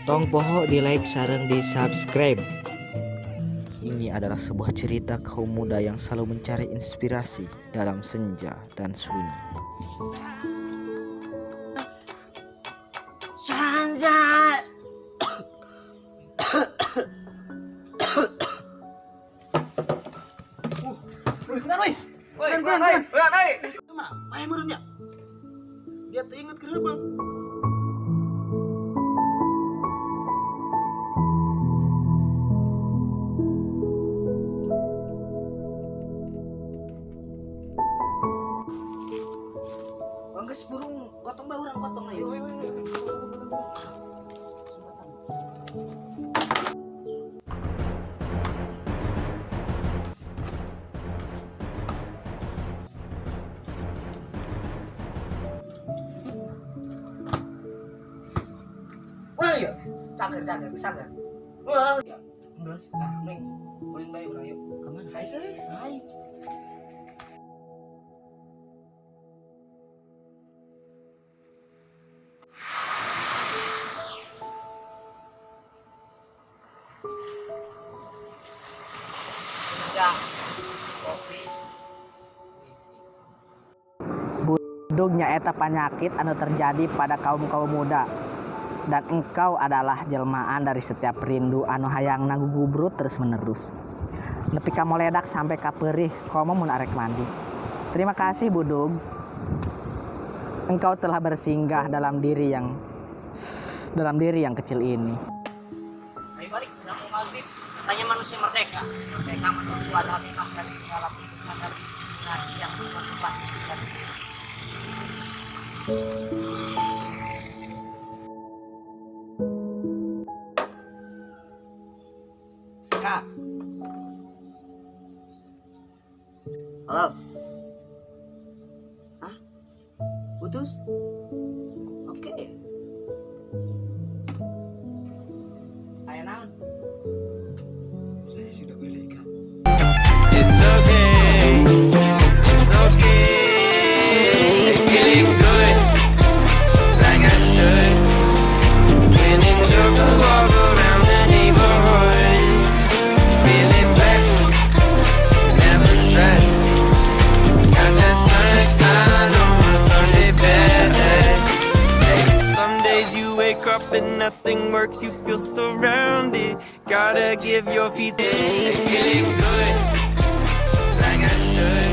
Tong poho di like sareng di subscribe. Ini adalah sebuah cerita kaum muda yang selalu mencari inspirasi dalam senja dan sunyi. Sansa. Wih, kenapa, wih? Woi, Keren, kurang, keren, woi, keren. kurang, woi. Emang, main meureun nya. Dia teh inget keur bang. Bang geus burung gotong bae urang gotong ayo. Ayo, ayo, ayo. Wah, iya. Cager, cager, cager. Wah, ya. Geus. Nah, mending ulin bae urang yuk. Kemana? Hai guys, hai. Ya. Kopi. Isi. Budug nyaeta panyakit anu terjadi pada kaum-kaum muda dan engkau adalah jelmaan dari setiap rindu anu hayang gugubrut terus menerus nepi ka moledak sampai ka perih komo mun arek mandi. Terima kasih, Budug, engkau telah bersinggah dalam diri yang kecil ini. Ayo balik, udah mau maghrib. Katanya manusia merdeka. Merdeka menurutku adalah bebas dari segala tuntutan dan diskriminasi yang memperkuat diri kita sendiri. Sekap. Halo. Hah? Putus? Oke. Aya naon? Saya sudah merdeka. It's okay, it's okay. Feeling good, like I should. When in took a walk around the neighborhood. Feeling blessed, never stressed. Got that sunshine on my Sunday best. Hey, some days you wake up and nothing works, you feel surrounded. Gotta give your feet feeling good, like I should.